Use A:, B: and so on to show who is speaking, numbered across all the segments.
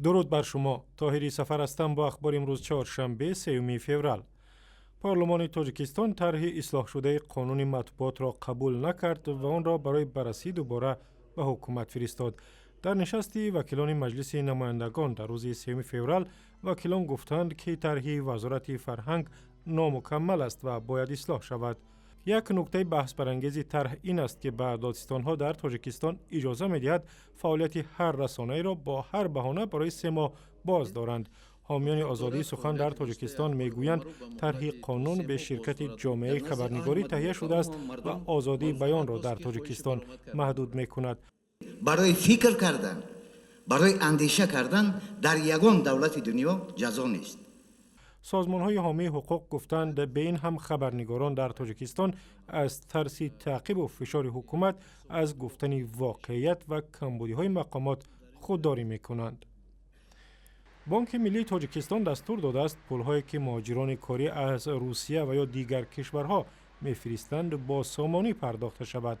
A: Дуруд бар шумо. Тоҳири Сафар ҳастам бо ахбори имрӯз, чоршанбе, 3 феврал. Парлумони Тоҷикистон тарҳи ислоҳшудаи қонуни матбуотро қабул накард ва онро барои баррасии дубора ба ҳукумат фиристод. Дар нишасти вакилони Маҷлиси намояндагон дар рӯзи 3 феврал вакилон гуфтанд, ки тарҳи Вазорати фарҳанг номукаммал аст ва бояд ислоҳ шавад. Як нуктаи баҳсбарангези тарҳ ин аст, ки ба додситонҳо дар Тоҷикистон иҷоза медиҳад фаъолияти ҳар расонаеро бо ҳар баҳона барои 3 моҳ боз доранд. Ҳомиёни озодии сухан дар Тоҷикистон мегӯянд, тарҳи қонун бе ширкати ҷомеаи хабарнигорӣ таҳия шудааст ва озодии баёнро дар Тоҷикистон маҳдуд мекунад.
B: Барои фикр кардан, барои андеша кардан дар ягон давлати дунё ҷазо нест.
A: Созмонҳои ҳомии ҳуқуқ гуфтанд, бе ин ҳам хабарнигорон дар Тоҷикистон аз тарси таъқибу фишори ҳукумат аз гуфтани воқеият ва камбудиҳои мақомот худдорӣ мекунанд. Бонки миллии Тоҷикистон дастур додааст, пулҳое ки муҳоҷирони корӣ аз Русия ва ё дигар кишварҳо мефиристанд, бо сомонӣ пардохта шавад.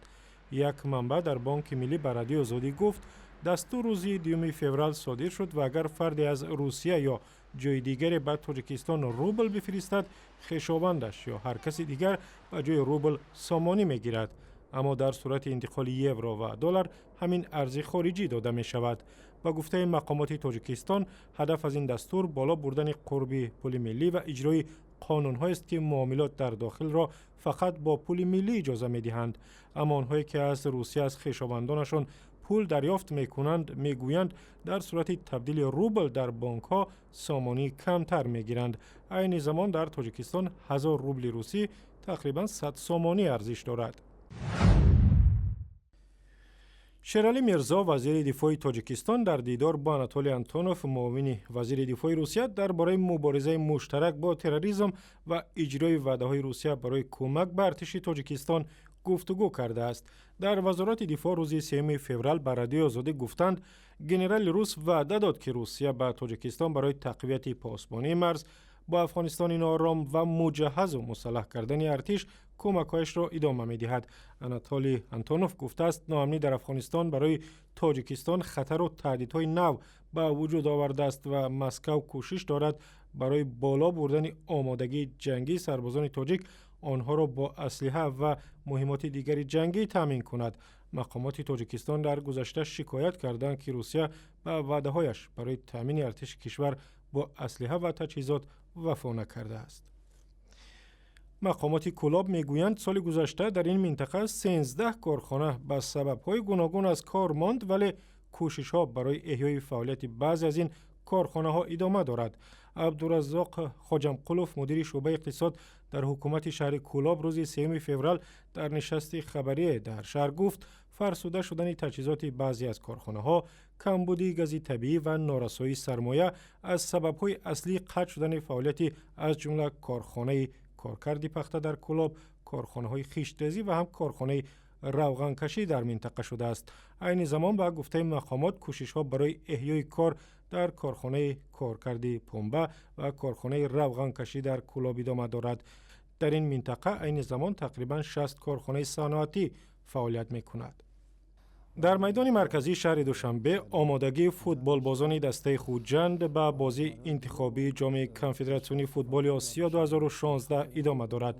A: Як манбаъ дар Бонки миллӣ ба Радиои Озодӣ гуфт, дастур рӯзи 2 феврал содир шуд ва агар фарде аз Русия ё ҷои дигаре ба Тоҷикистон рубл бифиристад, хешовандаш ё ҳар каси дигар ба ҷои рубл сомонӣ мегирад. Аммо дар сурати интиқоли евро ва доллар ҳамин арзи хориҷӣ дода мешавад. Ба гуфтаи мақомоти Тоҷикистон, ҳадаф аз ин дастур боло бурдани қурби пули миллӣ ва иҷрои қонунҳоест, ки муомилот дар дохилро фақат бо пули миллӣ иҷоза медиҳанд. Аммо онҳое ки аз Русия аз хешовандонашон пул дарёфт мекунанд, мегӯянд, дар сурати табдили рубл дар бонкҳо сомонӣ камтар мегиранд. Айни замон дар Тоҷикистон 1000 рубли русӣ тақрибан 100 сомонӣ арзиш дорад. Шералӣ Мирзо, вазири дифои Тоҷикистон, дар дидор бо Анатолий Антонов, муовини вазири дифои Русия, дар бораи муборизаи муштарак бо терроризм ва иҷрои ваъдаҳои Русия барои кӯмак ба артиши Тоҷикистон гуфтугӯ кардааст. Дар Вазорати дифоъ рӯзи 3 феврал ба Радиои Озодӣ гуфтанд, генерали рус ваъда дод, ки Русия ба Тоҷикистон барои тақвияти посбонии марз бо Афғонистони ноором ва муҷаҳҳазу мусаллаҳ кардани артиш кӯмакҳояшро идома медиҳад. Анатолий Антонов гуфтааст, ноамнӣ дар Афғонистон барои Тоҷикистон хатару таҳдидҳои нав ба вуҷуд овардааст ва Москав кӯшиш дорад барои боло бурдани омодагии ҷангии сарбозони тоҷик онҳоро бо аслиҳа ва муҳиммоти дигари ҷангӣ таъмин кунад. Мақомоти Тоҷикистон дар гузашта шикоят карданд, ки Русия ба ваъдаҳояш барои таъмини артиши кишвар бо аслиҳа ва таҷҳизот вафо накардааст. Мақомоти Кӯлоб мегӯянд, соли гузашта дар ин минтақа 13 корхона ба сабабҳои гуногун аз кор монд, вале кӯшишҳо барои эҳёи фаъолияти баъзе аз ин корхонаҳо идома дорад. Абдураззоқ Хоҷамқулов, мудири шӯъбаи иқтисод дар ҳукумати шаҳри Кӯлоб, рӯзи 3 феврал дар нишасти хабарие дар шаҳр гуфт, фарсуда шудани таҷҳизоти баъзе аз корхонаҳо, камбудии гази табиӣ ва норасоии сармоя аз сабабҳои аслии қатъ шудани фаъолияти аз ҷумла корхонаи коркарди пахта дар Кӯлоб, корхонаҳои хиштрезӣ ва ҳам корхонаи равғанкашӣ дар минтақа шудааст. Айни замон, ба гуфтаи мақомот, кӯшишҳо барои эҳёи кор дар корхонаи коркарди пунба ва корхонаи равғанкашӣ дар Кӯлоб идома дорад. Дар ин минтақа айни замон тақрибан 60 корхонаи саноатӣ фаъолият мекунад. Дар майдони марказии шаҳри Душанбе омодагии футболбозони дастаи Хуҷанд ба бозии интихобии Ҷоми конфедератсионии футболи Осиё 2016 идома дорад.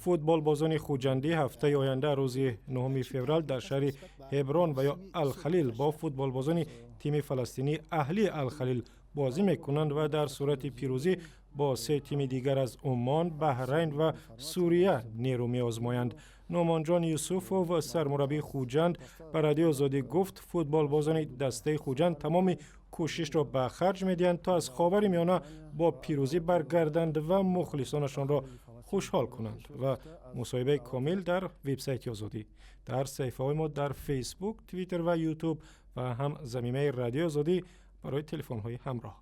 A: Футболбозони хуҷандӣ ҳафтаи оянда, рӯзи 9 феврал, дар шаҳри Ҳеброн ва ё Алхалил бо футболбозони тими фаластинии Аҳли Алхалил бозӣ мекунанд ва дар сурати пирӯзӣ бо се тими дигар аз Уммон, Баҳрайн ва Сурия нерӯ меозмоянд. Нуъмонҷон Юсуфов, сармураббии Хуҷанд, ба Радиои Озодӣ гуфт, футболбозони дастаи Хуҷанд тамоми кӯшишро ба харҷ медиҳанд, то аз Ховари Миёна бо пирӯзӣ баргарданд ва мухлисонашонро хушҳол кунанд. Ва мусоҳибаи комил дар вебсайти Озодӣ, дар саҳифаҳои мо дар Фейсбук, Твиттер ва Ютуб ва ҳам замимаи Радиои Озодӣ барои телефонҳои ҳамроҳ.